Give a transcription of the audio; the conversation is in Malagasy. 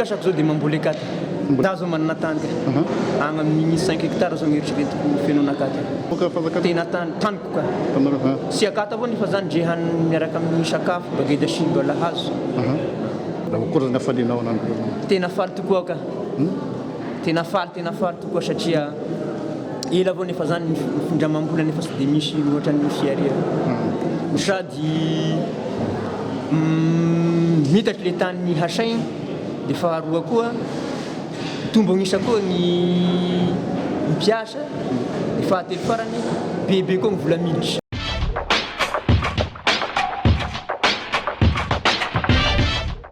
Fikasako zao dia mamboly akata. Za zao manana tany ka. Agny amin'ny 5 hectares zao mieritreretiko fenoana akata. Tena tany taniko ka. Sy akata avao nefa zany ndre hany miaraka amin'ny sakafo bageda sy balahazo. Raha akory zany hafalianao anany? Tena faly tokoa ka. Tena faly, tena faly tokoa, satria ela avao nefa zany findramam-bola nefa tsy de misy ohatran'ny fiaria, sady mitatry le tany hasaigny, de faharoa koa tombo agnisa koa ny mpiasa, de fahatelo farany bebe koa ny vola miditra.